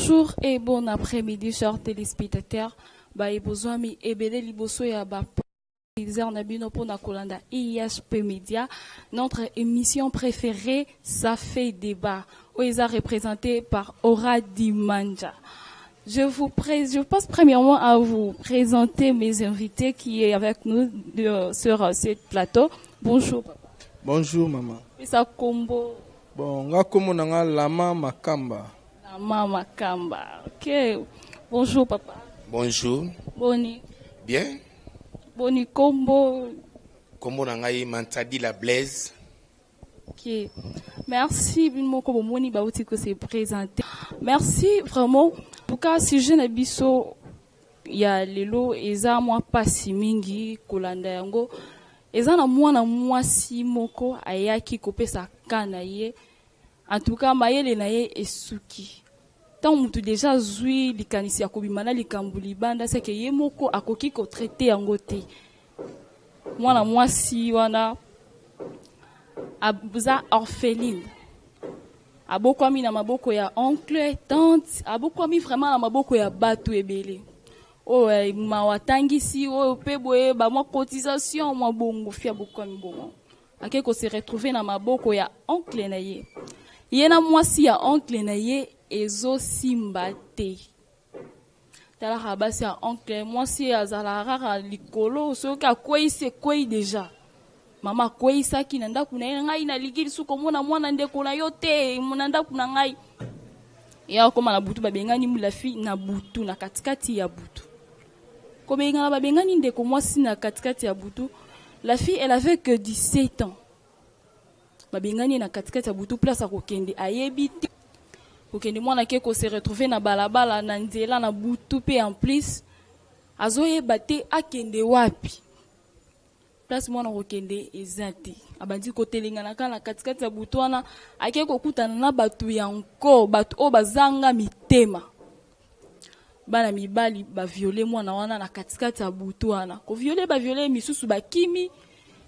Bonjour et bon après-midi, chers téléspectateurs. Baye bozwami ebele liboso ya ba na bino mpona kolanda IHP Media, notre émission préférée, Ça fait débat, oyo eza représenté par Ora Dimanja. Je pense premièrement à vous présenter mes invités qui est avec nous sur ce plateau. Bonjour. Bonjour, maman. Pesa kombo. Bon, nga kombo na nga Lama Makamba. Lama Makamba. Ok. Bonjour, papa. Bonjour. Boni. Bien. Boni kombo. Kombo na ngai Mantadila Blaise. Ok. Merci bino moko bomoni bauti ko se présenter. Merci vraiment. En tout cas, sujet na biso ya lelo eza mwa pasi mingi kolanda yango. Eza na mwana mwasi moko ayaki kopesa ka na ye. En tout cas, mayele na ye esuki. Ntango motu déjà azwi likanisi ya kobima na likambo libanda, seke ye moko akoki kotraiter yango te. Mwana mwasi wana aza orpheline, abokwami na maboko ya oncle, tante, abokwami vraiment na maboko ya bato ebele oyo mawa atangisi oyo mpe boye bamwa cotisation mwa bongo fi abokwami bongo, ake kose retrouver na maboko ya oncle na ye. Ye na mwasi ya oncle na ye ezosimba te. Talaka basi ya oncle, mwasi azalaka kaka likolo, soki akweyisi, ekwei déjà. Mama akweyisaki na ndako na ye: "Ngai nalingi lisusu komona mwana ndeko na yo te na ndako na ngai." Ya akóma na butu, babengani la fille na butu, na katikati ya butu. Kobengana, babengani ndeko mwasi na katikati ya butu. La fille, elle avait que 17 ans. Babengani ye na katikati ya butu, place akokende ayebi te. Kokende, mwana ke kose retrouver na balabala, na nzela, na butu mpe en plus azoyeba te akende wapi. Place mwana kokende eza te. Abandi kotelengana kaka na katikati ya butu wana, ake kokutana na bato ya nko, bato oyo bazanga mitema, bana mibali bavioler mwana wana na katikati ya butu wana. Kovioler, bavioler, misusu bakimi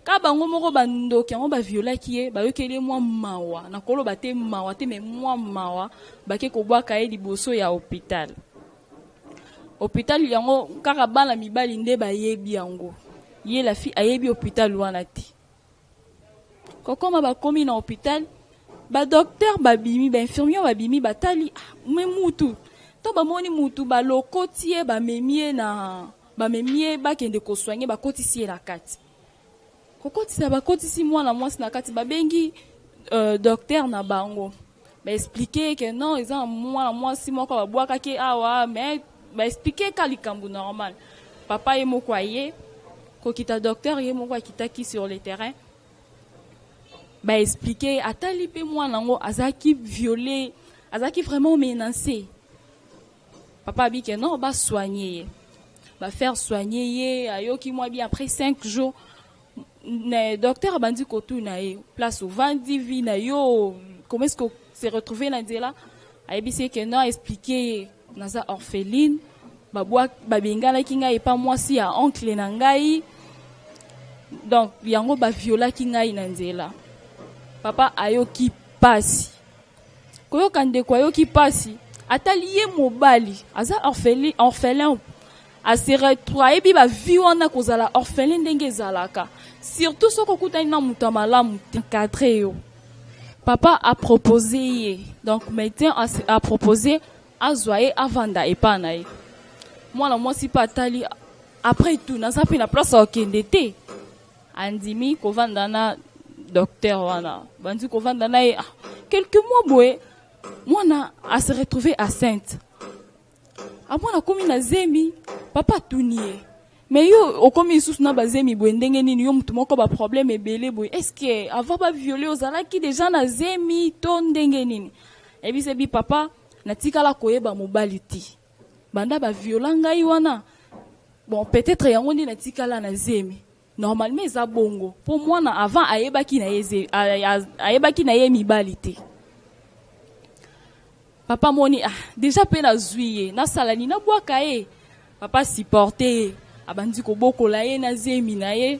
ka bango moko. Bandoki yango baviolaki ye, bayokeli ye mwa mawa, na koloba te mawa te, mais mwa mawa, bake kobwaka ye liboso ya hôpital. Hôpital yango kaka bana mibali nde bayebi yango, ye la fille ayebi hôpital wana te. Kokoma, bakomi na hôpital, badocteur babimi, bainfirmier babimi, batali: "Ah, mais mutu to bamoni mutu." Balokoti ye, bamemi ye na bamemi ye, bakende kosoigner, bakotisi ye na kati. Kokotisa, bakotisi mwana mwasi na kati, babengi docteur na bango, baexpliquer ke non, eza na mwana mwasi moko babwakaki awa, mais baexpliquer ka likambo normal. Papa ye moko aye kokita, docteur ye moko akitaki sur le terrain, baexpliquer, atali mpe mwana yango azalaki violé, azalaki vraiment menacé. Papa abi ke non, basoigner ye, bafaire soigner ye, ayoki mwa bien. Après 5 jours, ne docteur abandi kotuna ye: "Place ovandi, vie na yo, comment est-ce que se retrouver na nzela?" Ayebisi ye ke non, expliquer ye: "Naza orpheline, babenganaki ngai epa mwasi ya oncle na ngai, donc yango baviolaki ngai na nzela." Papa ayoki pasi koyoka ndeko, ayoki pasi, atali ye mobali aza orphelin, orphelin ase retrouve, ayebi bavie wana, kozala orphelin ndenge ezalaka, surtout soki okutani na moto ya malamu te encadrer yo. Papa aproposer ye, donc médecin aproposer azwa ye, avanda epai na ye. Mwana mwasi mpe atali: "Après tout, naza mpe na place ya kokende te." Andimi kovanda na docteur wana, bandi kovanda na ye. Ah, quelques mois boye, mwana ase retrouver enceinte. Amwana akomi na zemi. Papa atuni ye: "Mais yo okomi lisusu na bazemi boye ndenge nini? Yo motu moko baproblème ebele boye, est ce que avant bavioler ozalaki déjà na zemi to ndenge nini?" Ayebisi: "Papa, natikala koyeba mobali te banda baviola ngai wana. Bon, peut-être yango nde natikala na zemi. Normalement eza bongo mpo mwana avant ayebaki na ye, ayebaki na ye mibali te." Papa moni: "Ah, déjà mpe nazwi ye, nasala nini? Nabwaka ye?" Papa supporte ye, abandi kobokola ye na zemi na ye.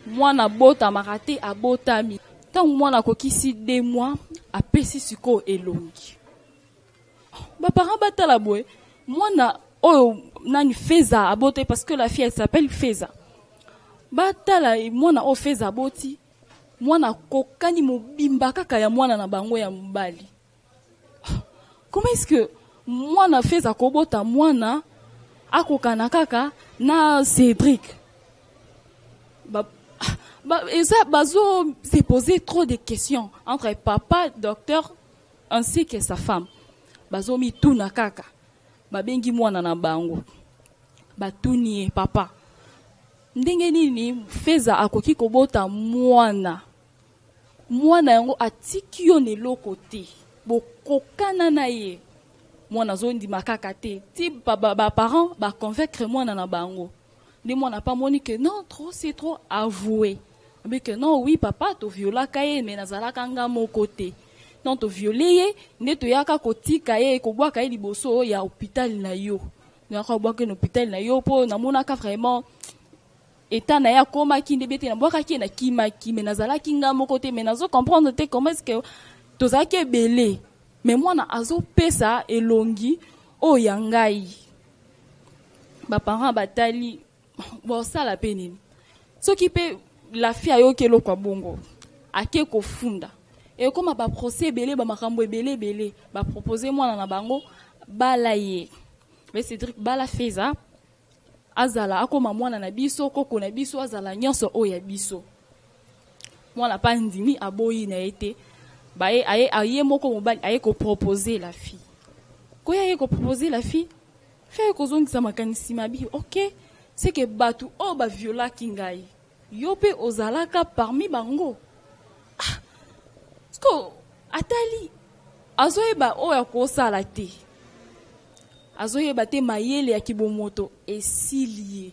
Mwana abotamaka te, abotami. Ntango mwana akokisi 2 mois, apesi sikoyo elongi. Baparent batala boye, mwana oyo nani Feza aboti, parce que la fille, elle s'appelle Feza. Batala mwana oyo Feza aboti, mwana akokani mobimba kaka ya mwana na bango ya mobali. Comment est-ce que mwana Feza kobota mwana akokana kaka na Cédric? Ba, eza bazo se poser trop de questions entre papa docteur ainsi que sa femme. Bazomituna kaka. Babengi mwana na bango, batuni ye: "Papa, ndenge nini Feza akoki kobota mwana, mwana yango atiki yo na eloko te, bokokana na ye?" Mwana azondima kaka te, ti baparent baconvaincre mwana na bango. Nde mwana mpe amoni ke non, trop c'est trop, avoué abi ke non, oui papa, toviolaka ye, me nazalaka nga moko te. Non, toviole ye nde toyaka kotika ye, kobwaka ye liboso ya hôpital na yo. Toyaka kobwaka ye na hôpital na yo mpo namonaka vraiment état na ye akomaki nde bete, nabwakaki ye, nakimaki, me nazalaki nga moko te. Me nazo comprendre te comment est ce que tozalaki ebele, me mwana azopesa elongi oyo ya ngai. Baparent batali, bosala mpe nini? Soki mpe la fille ayoki eloko ya bongo, ake kofunda, ekóma baprocès ebele, bamakambo ebele ebele. Bapropose mwana na bango bala ye be Cédric, bala Feza, azala akóma mwana na biso, koko na biso, azala nyonso oyo ya biso. Mwana mpa ndimi, aboyi na ye te. Baye aye, aye moko mobali aye kopropose la fille. Koya aye kopropose la fille, fille aye kozongisa makanisi mabi: "Ok, c'est que bato oyo baviolaki ngai, yo mpe ozalaka parmi bango." Ah, siko atali, azoyeba oyo akosala te, azoyeba te. Mayele ya kibomoto esili ye.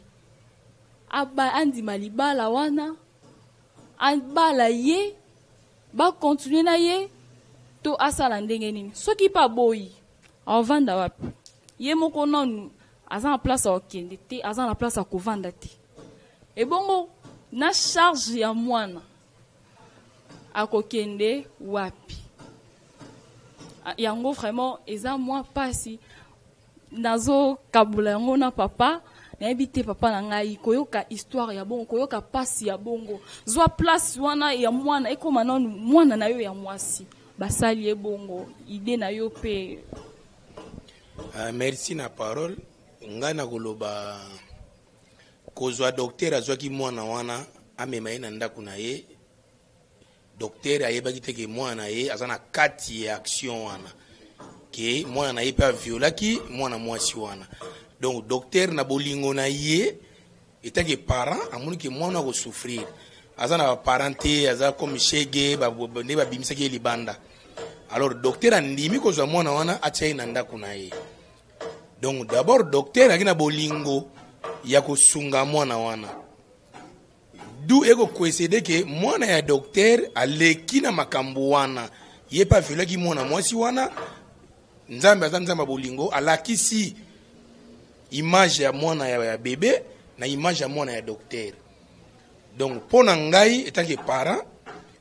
Aba andima libala wana, abala ye, bakontinue na ye, to asala ndenge nini? Soki mpe aboyi, aovanda wapi? Ye moko nanu aza na place akokende te, aza na place akovanda te. Ebongo na charge ya mwana, akokende wapi? Yango vraiment eza mwa mpasi. Nazokabula yango na papa. Nayebi te, papa na ngai, koyoka histoire ya bongo, koyoka mpasi ya bongo, zwa place wana ya mwana, ekóma nanu mwana na yo ya mwasi, basali ye bongo, idée na yo mpe? Merci na parole. Ngai na koloba, kozwa docteur azwaki mwana wana, amema ye na ndako na ye, docteur ayebaki te ke mwana na ye aza na kati ya action wana, ke mwana na ye mpe aviolaki mwana mwasi wana. Donc docteur, na bolingo na ye etake parent, amoni ke mwana akosouffrir, aza na baparent te, aza comme shege nde babimisaki ye libanda. Alors docteur andimi kozwa mwana wana, atia ye na ndako na ye. Donc d'abord docteur azalaki na bolingo ya kosunga mwana wana, du ekokoesede ke mwana ya docteur aleki na makambo wana, ye mpe aviolaki mwana mwasi wana. Nzambe aza Nzambe ya bolingo, alakisi image ya mwana ya bebe na image ya mwana ya docteur. Donc mpo na ngai etanke parent,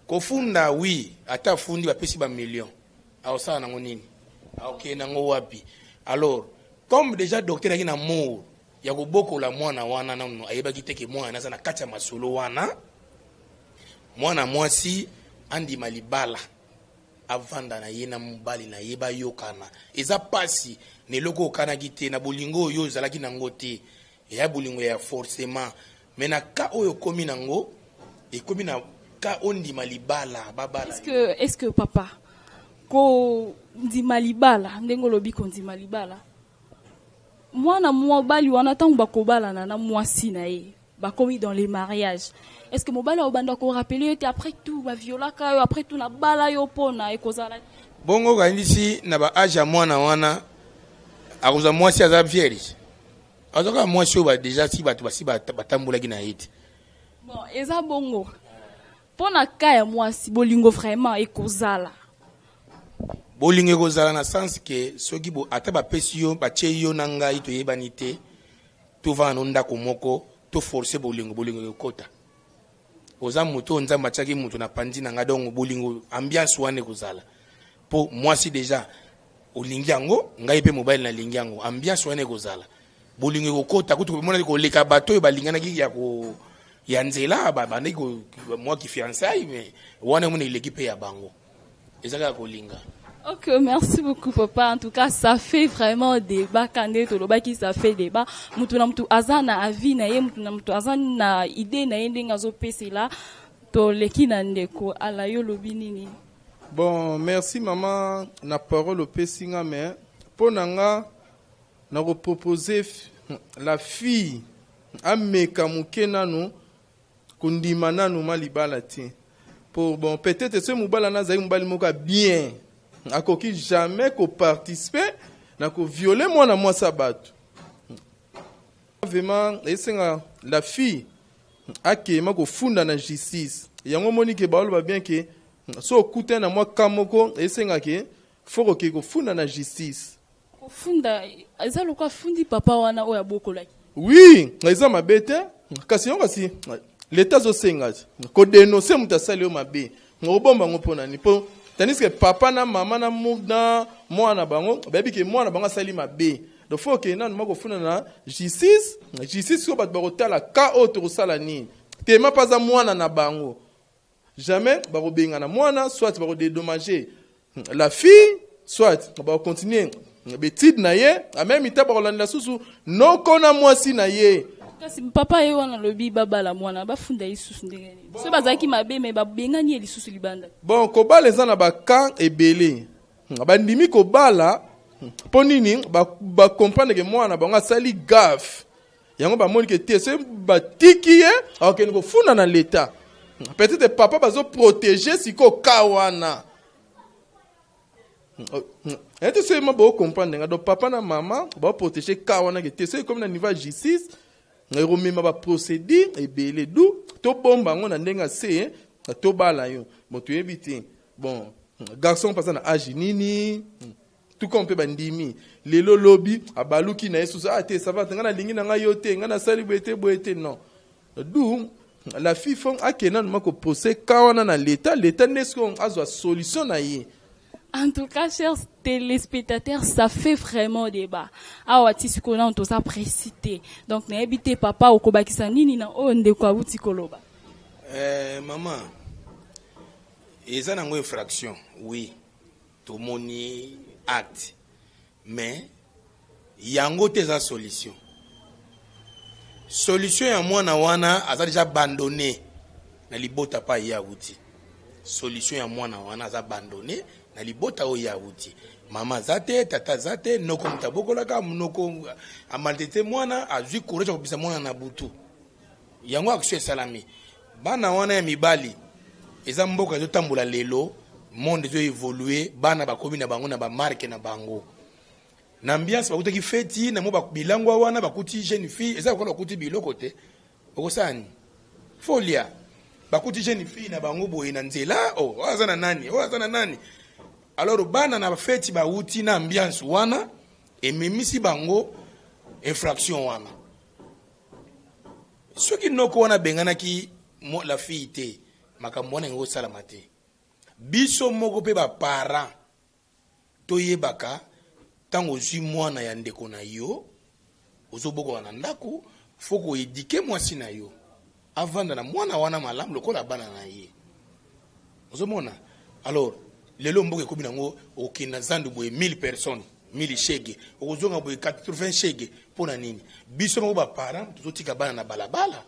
kofunda, oui, ata afundi, bapesi bamillion, akosala nango nini? Akokende nango wapi? Alors comme déjà docteur ayaki na amour ya kobokola mwana wana, nano ayebaki te ke mwana aza na kati ya masolo wana. Mwana mwasi andima libala, avanda na ye na mobali na ye, bayokana. Eza pasi na eloko okanaki te, na bolingo oyo ozalaki nango te, eya bolingo ya forcément. Mais na ka oyo okomi nango, ekomi na ka ondima libala, babala. Est-ce que papa, kondima libala ndenge olobi, kondima libala, mwana mobali wana, ntango bakobalana na mwasi na ye, bakomi dans les mariages, est ce que mobali akobanda korappeler yo te: "Après tout baviolaka yo, après tout nabala yo"? Mpona ekozala Bongo kayindisi na baage ya mwana wana, akozwa mwasi aza vierge? Azwa kaka mwasi oyo déjà si bato basi batambolaki na ye te. Bon, eza bongo mpo na ka ya mwasi, bolingo vraiment ekozala? Bolingo ekozala na sens ke soki ata bapesi yo, batie yo na ngai, toyebani te, tovanda no ndako moko, toforce bolingo, bolingo ekokota. Oza moto oyo Nzambe atiaki moto na pandi na ngai. Donc bolingo, ambiance wana ekozala, mpo mwasi déjà Olingi yango, ngai mpe mobali nalingi yango. Ambiance wana ekozala. Bolingo ekokota kutu komona koleka bato oyo balinganaki ya ko ya nzela babandaki mwa kifiançailles, mais wana emona eleki mpe ya bango. Eza kaka kolinga. Ok, merci beaucoup papa. En tout cas, ça fait vraiment débat. Kande tolobaki, ça fait débat. Mutu na mutu aza na avis na ye, mutu na mutu aza na idée na ye ndenge azopesela. Toleki na ndeko ala yo lobi nini? Bon, merci maman na parole opesi nga, mais mpo na nga nakopropose la fille ameka moke nanu kondima nanu ma libala te. Po bon, peut-être soki mobali wana azali mobali moko ya bien, akoki jamais koparticipe na koviole mwana mwasi ya bato. Vraiment esenga la fille akema kofunda na justice. Yango omoni ke baoloba bien ke so okutani na mwa ka moko, esenga ke fo kokee kofunda na justice. Kofunda eza lokola afundi papa wana oyo abokolaki. Oui, eza mabe te, kasi yango kasi leta azosenga te kodénoncer moto asali yo mabe, okobomba yango mpo nani? Mpo tandis que papa na mama na na mwana bango bayebi ke mwana bango asali mabe. Donc fo okende nanu ma kofunda na justice. Justice oyo bato bakotala ka oyo tokosala nini tema mpe aza mwana na bango, jamais bakobengana mwana, soit bakodédommager la fille, soit bakocontinue betide na ye, ameme ta bakolandela susu noko na mwasi na ye. Kasi papa ye wana alobi babala mwana, bafunda ye lisusu ndenge nini soki bazalaki mabe me babengani ye lisusu libanda? Bon, kobala eza na bacamp ebele. Bandimi kobala mpo nini? Bacomprendre ke mwana bango asali gaffe. Yango bamoni ke te, soki batiki ye akokende kofunda na leta. Peut-être papa bazoprotéger sikoyo ka wana ete soki ma bocomprendre nga. Donc papa na mama baoprotéger ka wana ke te, soki ekomi na niveau ya justice, ekomema baprocédure ebele. Du tobomba yango na ndenge ase tobala yo. Bon, toyebi te, bon, garçon mpe aza na age nini, tout comme mpe bandimi lelo lobi abaluki na ye susu: ah te, ça va, ngai nalingi na ngai yo te, ngai nasali boye te, boye te. Non, du la fille fo akende nanu ma koprocès ka wana na leta. Leta nde soki azwa solution na ye. En tout cas, chers téléspectateurs, ça fait vraiment débat. Awa ti sikoyo nanu toza précis te. Donc nayebi te, papa, okobakisa nini na oyo ndeko awuti koloba? Mama, eza nango infraction, oui, tomoni acte, mais yango te eza solution. Solution ya mwana wana aza déjà abandonné na libota pa ye awuti. Solution ya mwana wana aza abandonné na libota oyo ye awuti, mama aza te, tata aza te, noko moto abokolaka noko amaltraité mwana, azwi courage ya kobisa mwana na butu. Yango action esalami. Bana wana ya mibali, eza mboka ezotambola lelo, monde ezoévolue, bana bakomi na bango na bamarke na bango na ambiance. Bakutaki feti na mo bilangwa wana, bakuti jeune fille, eza lokola bakuti biloko te, okosala nini? Folia bakuti jeune fille na bango boye na nzela: oh, oyo aza na nani, oyo aza na nani? Alors bana na feti bawuti na ambiance wana, ememisi bango infraction wana. Soki noko wana abenganaki la fille te, makambo wana yango osalama te. Biso moko mpe baparent toyebaka, ntango ozwi mwana ya ndeko na yo, ozobokola na ndako, fo koéduquer mwasi na yo avanda na mwana wana malamu lokola bana na ye. Ozomona, alors lelo mboka ekomi nango, okende na zandu boye 1000 personnes, 1000 shege, okozonga boye 80 shege. Mpo na nini? Biso moko baparent tozotika bana na balabala.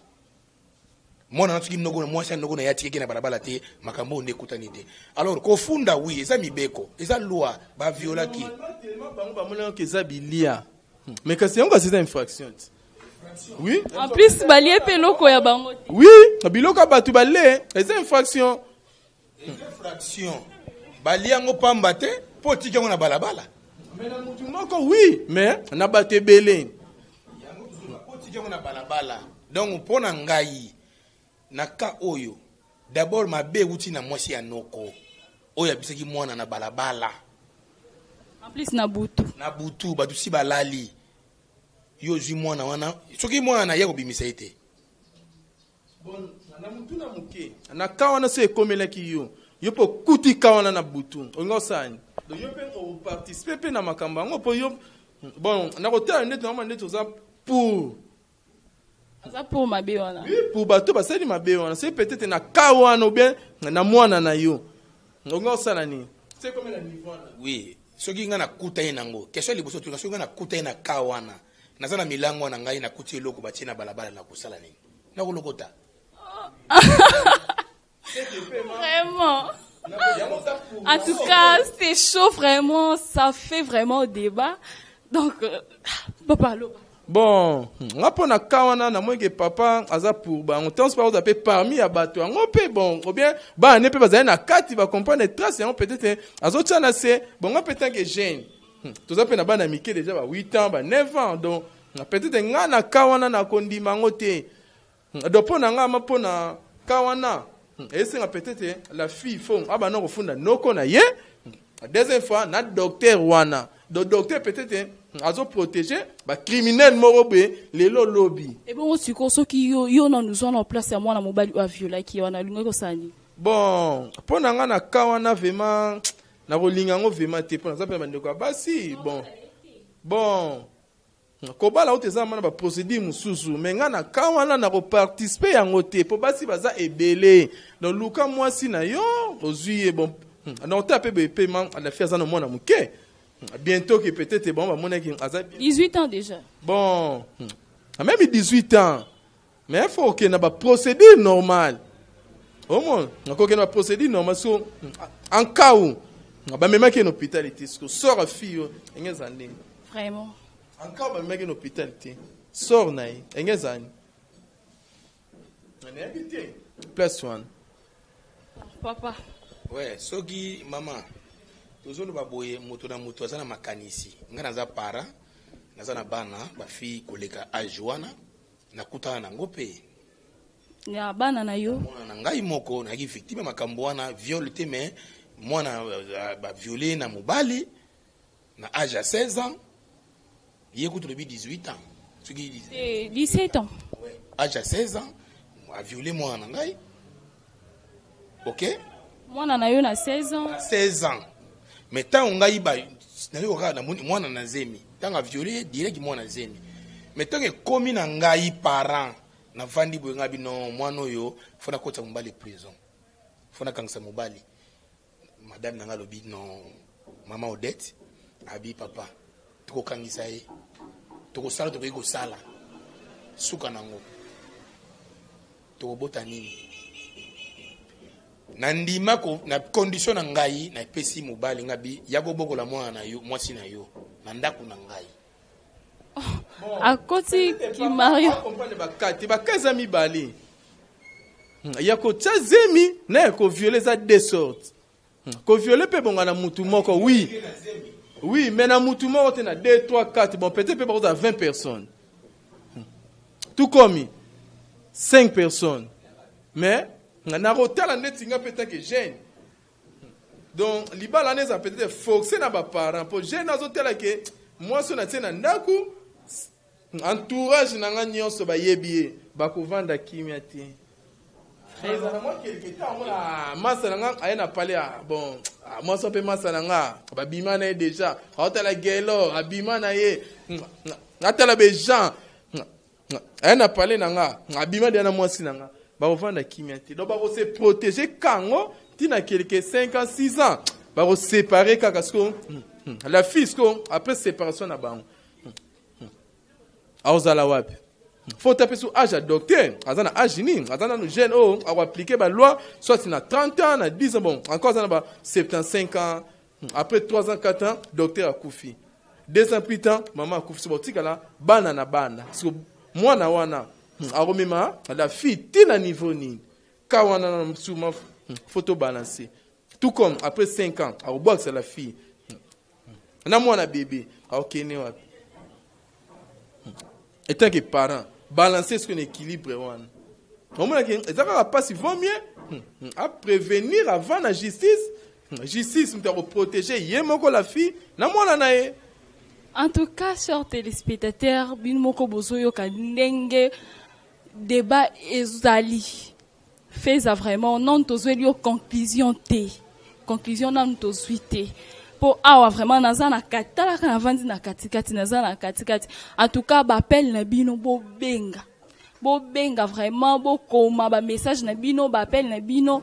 Mwana na soki noko na mwasi ya noko na ye atikaki na balabala te, makambo oyo nde ekutani te. Alors kofunda, oui, eza mibeko, eza loi, baviolaki. Bango bamonaki eza bilia, mais kasi yango kasi eza infraction te, oui. En plus balie mpe eloko ya bango te. Oui, biloko ya bato bale eza infraction. Eza infraction, balia yango pamba te mpo otiki yango na balabala. Mais na motu moko, oui, mais na bato ebele. Yango otiki yango na balabala. Donc mpo na ngai, na ka oyo, d'abord mabe euti na mwasi ya noko oyo abisaki mwana na balabala. En plus na butu. Na butu, bato si balali, yo ozwi mwana wana. Soki mwana na ye kobimisa ye te. Bon, na mutu na moke na ka wana, so ekomelaki yo, yo mpe okuti ka wana na butu, olinga osala nini? Donc yo mpe oparticipe mpe na makambo yango, mpo yo, bon, nakotala ndeti naoma ndeti oza pour. Aza pour mabe wana. Oui, pour bato basali mabe wana. C'est peut-être na cas wana ou bien na mwana na yo, onga osala nini? C'est comme na niveau wana. Oui, soki ngai nakuta ye nango, question ya liboso tuka, soki ngai nakuta ye na ka wana, naza na milango wana, ngai nakuti eloko batie na balabala, na kosala nini? Nakolokota. Vraiment. En tout cas, c'est chaud vraiment, ça fait vraiment débat. Donc, papa, loba. Bon, nga mpo na ka wana, namoni ke papa aza pour bango. Ntango mpe akoza mpe parmi ya bato yango mpe, bon, ou bien bana ne mpe bazali na kati, bacomprendre trace yango, peut-être azotia na se. Bon, nga mpe tant que jeune, toza mpe na bana mike déjà, ba 8 ans, ba 9 ans, donc peut-être nga na ka wana nakondima yango te. Donc mpo na nga ma, mpo na ka wana, esenga peut-être la fille faut abanda kofunda noko na ye, deuxième fois na docteur wana. Donc docteur peut-être azoprotéger bacriminel moko boye lelo lobi. Ebongo sikoyo, soki yo nanu zwa na place ya mwana mobali oyo aviolaki wana, alingaki kosala nini? Bon, mpo na nga na ka wana, vraiment nakolinga yango vraiment te, mpo naza mpe na bandeko ya basi. Bon, kobala oyo eza mana baprocédure mosusu, mais nga na ka wana nakoparticipe yango te, mpo basi baza ebele. Donc luka mwasi na yo, ozwi ye. Bon, na otala mpe boye mpe ma la fille aza na mwana moke, bientôt ke peut-être bon bamonaki aza bien. 18 ans déjà. Bon, même 18 ans, mais il faut okende na baprocédure normale. Omona, nakokende na baprocédure normale. So en cas où bamemaki ye na hôpital te, siko sort ya fille oyo enge eza ndenge? Vraiment. En cas où bamemaki ye na hôpital te, sort na ye enge ezani? Nayebi te place wana. Papa. Ouais, soki mama tozoloba boye, moto na moto aza na makanisi. Ngai naza parent, naza na bana bafille koleka age wana, nakutana nango mpe. Ya bana na yo? Mwana na ngai moko nayaki victime ya makambo wana, viol te, mais mwana baviole na mobali na age ya 16 ans. Ye kutu lobi 18 ans soki. Eh, 17 ans. Ouais, age ya 16 ans aviole mwana na ngai, ok. Mwana na yo na 16 ans? Na 16 ans. Mais ntango ngai nayoka kaka namoni mwana na zemi, ntango aviole ye direct mwana zemi. Mais ntango ekomi na ngai parent, navandi boye, ngai bino mwana oyo faut nakotisa mobali prison, faut nakangisa mobali. Madame na ngai alobi non, mama Odette abi papa, tokokangisa ye, tokosala, tokoki kosala suka nango, tokobota nini? Nandima na condition na ngai, napesi mobali ngabi ya kobokola mwana na yo, mwasi na yo na ndako na ngai. Akoti kimario. Comprendre baka te, baka eza mibale, ya kotia zemi na ya koviole, eza deux sortes. Koviole mpe ebonga na mutu moko, oui, mais na mutu moko te, na 2, 3, 4, bon, peut-être mpe bakozala 20 personnes, tout comme 5 personnes. Mais nakotala ndeti nga mpe tant que jeune, donc libala wana eza peut-être forcé na baparent, mpo jeune azotala ke mwasi oyo natie na ndako, entourage na nga nyonso bayebi ye, bakovanda kimia te. Ezala mwa quelque temps, omona masa na nga aye na pale. Ah bon, ah, mwasi mpe masa na nga babima na ye déjà, aotala gelo abima na ye, atala bejean aye na pale na nga, abima deya na mwasi na nga, bakovanda kimia te. Donc bakose protéger kango ntina quelque 5 ans, 6 ans, bakosépare kaka. Siko la fille, siko après séparation na bango, aozala wapi? Faut tape sur âge ya docteur, aza na âge nini? Aza nanu jeune oyo akoappliquer baloi soit na 30 ans, na 10 ans. Bon, encore aza na ba 75 ans. Après 3 ans, 4 ans, docteur akufi, 2 ans plus tard mama akufi. So baotikala bana na bana. So mwana wana akomema la fille ti na niveau nini? Ka wana na sûrement faut tobalancer. Tout comme après 5 ans akobwakisa la fille na mwana bébé, akokende wapi? En tant que parent, balancer ce qu'on équilibre wana, omonaki eza kaka mpasi. Vaut mieux à prévenir avant na justice. Justice moto akoprotéger ye moko la fille na mwana na ye. En tout cas, chers téléspectateurs, bino moko bozoyoka ndenge débat ezali. Feza vraiment non tozweli yo conclusion te. Conclusion nanu tozwi te. Mpo awa vraiment naza na kati, talaka navandi na katikati, naza na katikati. En tout cas, baappel na bino, bobenga, bobenga vraiment, bokoma bamessage na bino, baappel na bino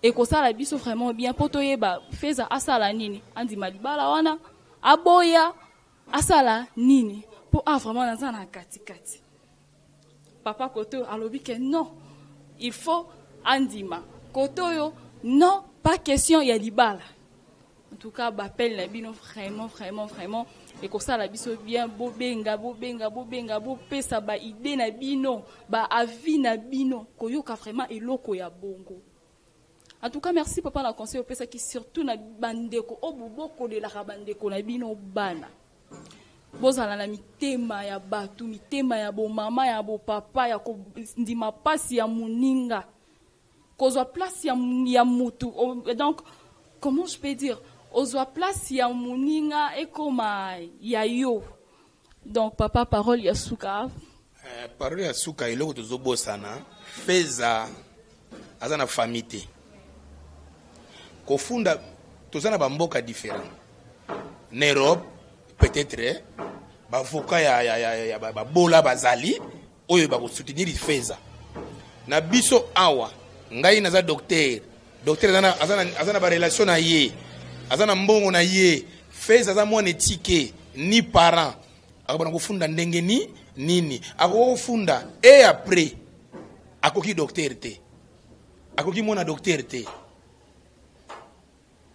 ekosala biso vraiment bien mpo toyeba Feza asala nini, andima libala wana, aboya, asala nini. Mpo ah, vraiment naza na katikati. Papa kote oyo alobi ke non, il faut andima, kote oyo non, pas question ya libala. En tout cas, baappel na bino vraiment, vraiment, vraiment ekosala biso bien. Bobenga, bobenga, bobenga, bopesa baidées na bino, baavis na bino, koyoka vraiment eloko ya bongo. En tout cas, merci papa na conseil opesaki, surtout na bandeko oyo bobokolelaka bandeko na bino bana. Bozala na mitema ya bato, mitema ya bomama, ya bopapa, ya kondima mpasi ya moninga, kozwa place ya mutu. Donc comment je peux dire, ozwa place ya moninga ekoma ya yo. Donc papa, parole ya suka. Parole ya suka, eloko tozobosana, Feza aza na famille te. Kofunda, toza na bamboka différent. Na Europe, peut-être bavoka ya babola bazali oyo bakosoutenir Feza. Na biso awa, ngai naza docteur, docteur aza na barelation na ye, aza na mbongo na ye. Feza aza mwana etike, ni parent akobana kofunda ndenge ni nini akoki kofunda. E après, akoki docteur te, akoki mwana docteur te.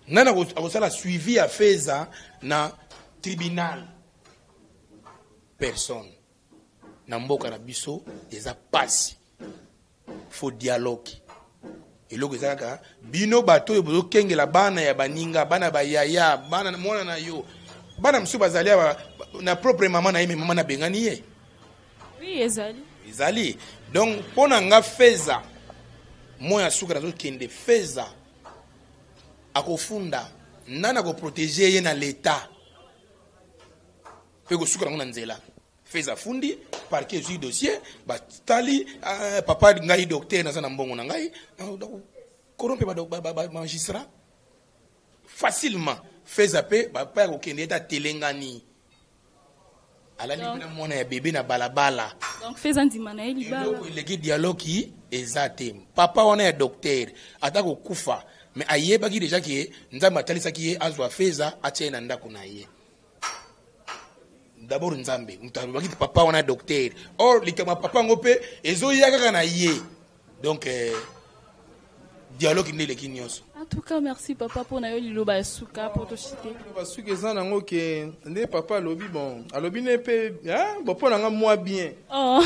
Nani akosala suivi ya Feza na tribunal? Personne. Na mboka na biso eza pasi, faut dialogue. Eloko eza kaka bino bato oyo bozokengela bana ya baninga, bana bayaya, bana mwana na yo, bana mosusu bazali awa na propre mama na ye, me mama nabengani ye. Oui, ezali. Ezali. Donc mpo na nga, Feza mwa ya suka, nazokende. Feza akofunda, nani akoprotéger ye na leta? Mpe kosuka nango na nzela. Feza afundi, parquet ezwi dossier, batali papa, ngai docteur, naza na mbongo na ngai, corrompre bamagistrat facilement. Feza mpe bapa ya kokende ete atelengani, alali mpe na mwana ya bebe na balabala. Donc Feza ndima na ye libala. Eloko eleki dialogue eza te. Papa wana ya docteur, ata kokufa, mais ayebaki déjà ke Nzambe atalisaki ye azwa Feza, atia ye na ndako na ye. D'abord Nzambe moto alobaki papa wana docteur. Or likambo ya papa yango mpe ezoya kaka na ye. Donc dialogue nde eleki nyonso. En tout cas, merci papa mpona yo liloba ya suka mpo toshite. Basuki eza nango ke nde papa alobi, bon, alobi ne mpe bon, mpo na nga mwa bien. Oh.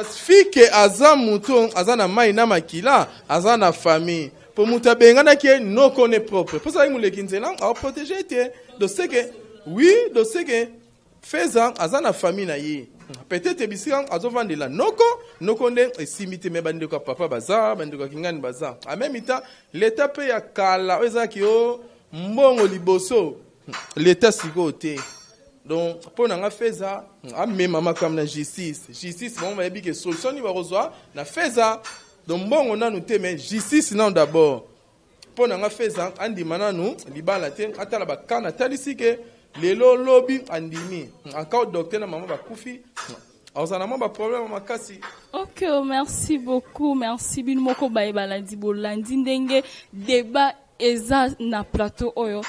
Fike aza moto aza na mai na makila, aza na famille, mpo moto abenganaki ye noko ne propre, mpo azalaki moleki nzela, aoprotéger te. Donc c'est que oui, donc c'est que Feza aza na famille na ye. Peut-être bisika azovandela noko, noko nde esimbi te, me bandeko ya papa baza, bandeko ya kingani baza. En même temps, leta mpe ya kala oyo ezalaki yo mbongo liboso, leta sikoyo te. Donc mpo na nga, Feza amema makambo na justice. Justice, bango bayebi ke solution nini bakozwa na Feza. Donc mbongo nanu te, mais justice nanu d'abord. Mpo na nga, Feza andima nanu libala te, atala bakana, atalisi ke lelo lobi andimi encore docteur na mama bakufi, azala na mwa baproblème makasi. Ok, merci beaucoup, merci bino moko baye balandi, bolandi ndenge débat eza na plateau oyo.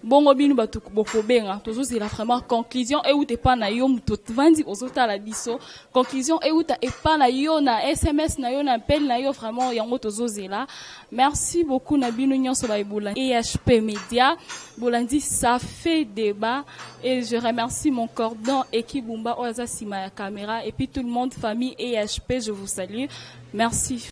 Bongo bino bato bokobenga, tozozela vraiment conclusion euta epa na yo. Moto vandi ozotala biso, conclusion euta epa na yo, na SMS na yo, na appel na yo, vraiment yango tozozela. Merci beaucoup na bino nyonso baye bolandi EHP Média, bolandi Ça fait débat, et je remercie mon cordon Ekibumba oyo aza nsima ya caméra, et puis tout le monde, famille EHP, je vous salue, merci.